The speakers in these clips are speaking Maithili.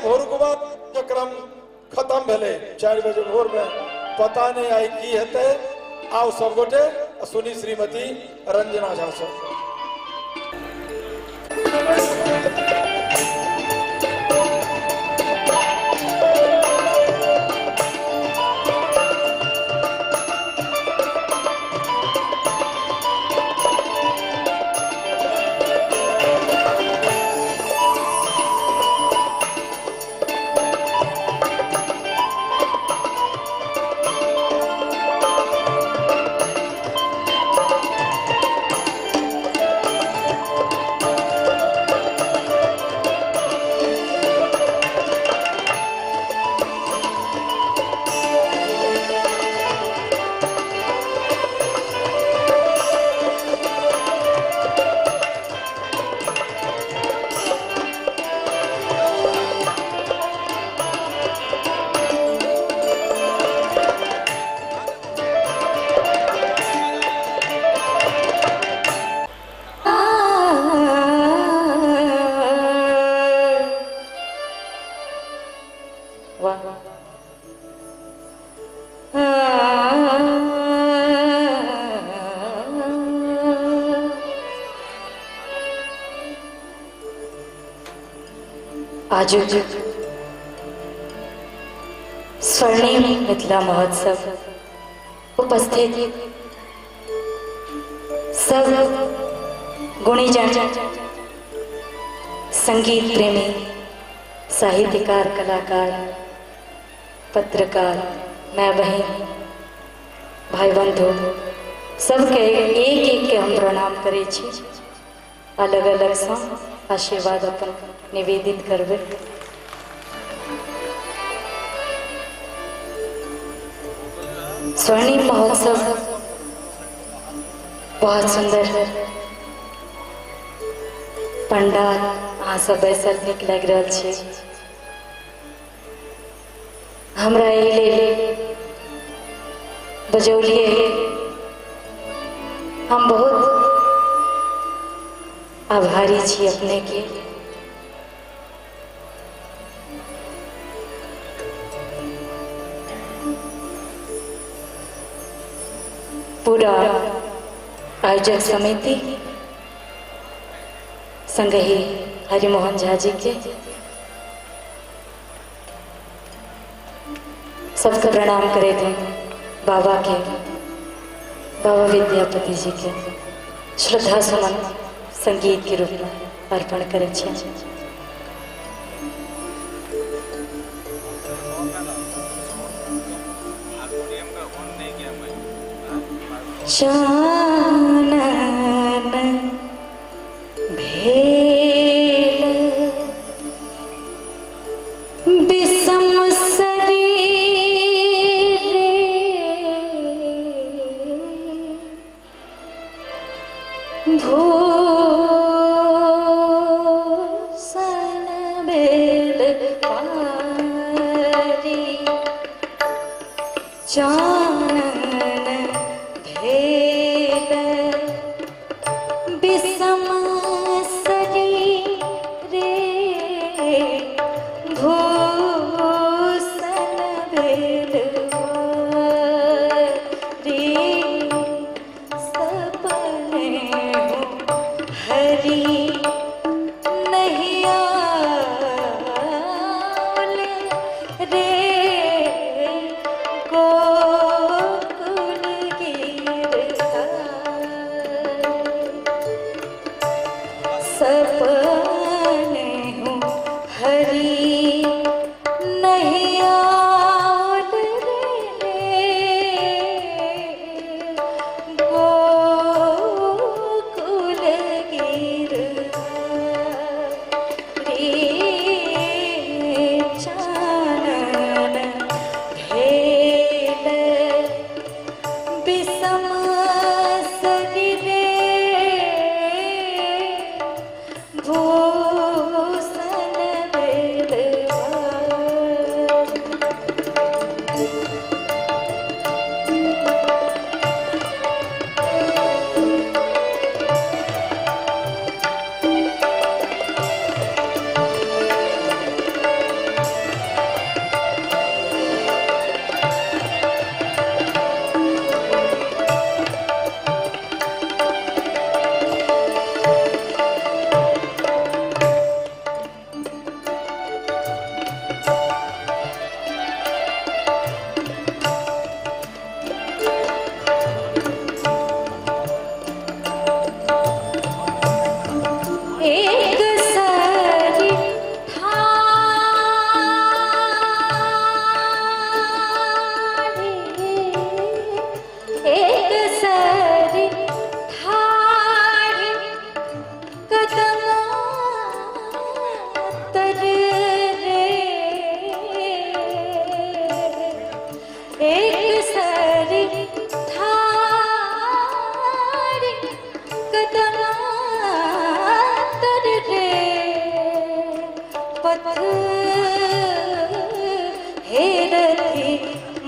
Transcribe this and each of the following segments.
भोरुकवा कार्यक्रम खत्म भेलै 4 बजे भोर में, पता नहीं आई की हेतै। आओ सब गोटे सुनी श्रीमती रंजना झा सर। आजुक स्वर्णिम मिथिला महोत्सव उपस्थित सब गुणीजन, संगीत प्रेमी, साहित्यकार, कलाकार, पत्रकार, मैं बहन, भाई बंधु सबके एक एक के हम प्रणाम करै छी। अलग अलग सँ आशीर्वाद अपन निवेदित करबै। स्वर्णिम महोत्सव बहुत सुंदर पंडाल, अहाँ सब बैसल नीक लागि रहल छै। हमरा एहि लेल बजौलियै, हम बहुत आभारी छी अपने के। पूरा आयोजक समिति संगहि हरिमोहन झा जी के सबके प्रणाम करे थे, बाबा के, बाबा विद्यापति जी के श्रद्धा सुमन संगीत के रूप में अर्पण करे छी। चानन भेल विषम शरीर भूषण भेल पारी। चानन भेल विषम शरीर भूषण भेल पारी। सपने हो हरि नहीं आवल रे गोकुल गिरधारी। सपने हो हरि नहीं आवल रे गोकुल गिरधारी। चानन भेल विषम शरीर भूषण भेल हेरथि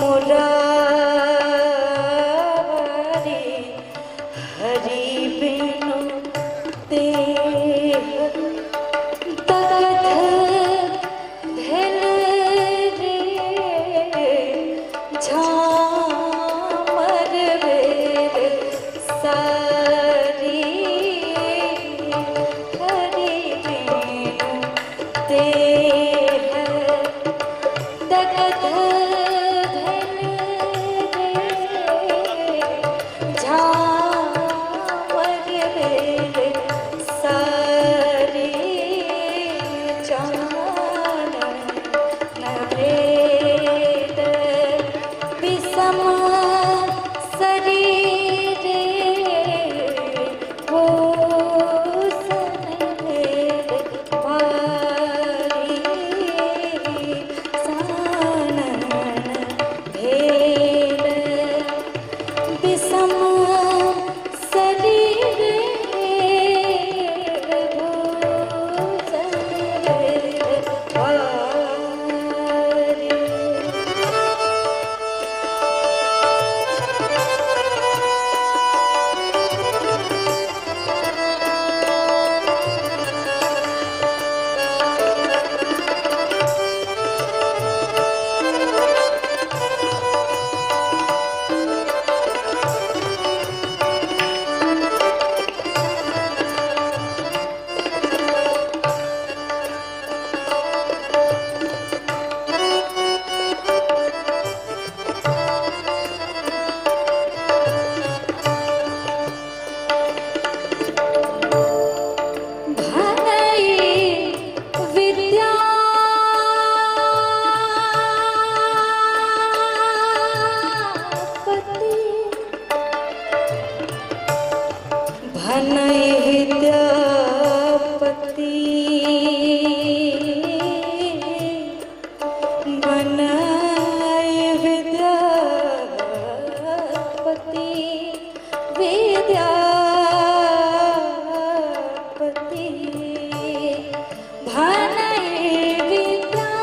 मुरारी हरि बिनु देह दगध भेल रे झामर भेल सारी हरि बिनु देह दगध भेल रे झामर भेल सारी चानन भेल विषम शरीर भूषण भेल भारी सानन भेल विषम शरीर भूषण भेल भारी। भनई विद्या भनई विद्यापति बनई विद्यापति विद्यापति भनई विद्यापति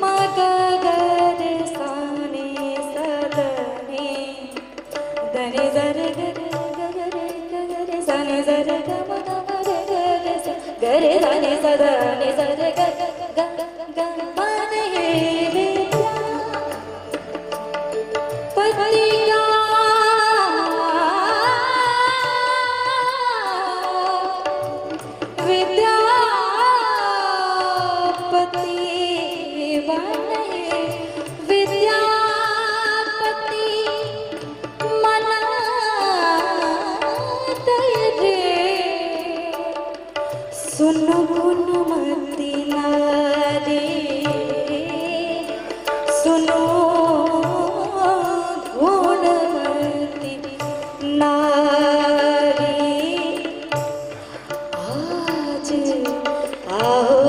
मगर साने सदने दने दरे गरे गरे गरे सने दरे ग म ग म रे ग रे स गरे धने सदने सरे ग ग ग मन हे विद्या पतिया विद्यापति बने विद्यापति मनाते रे सुनु गुणमति नारी सुनो गुणमति नारी आज आओ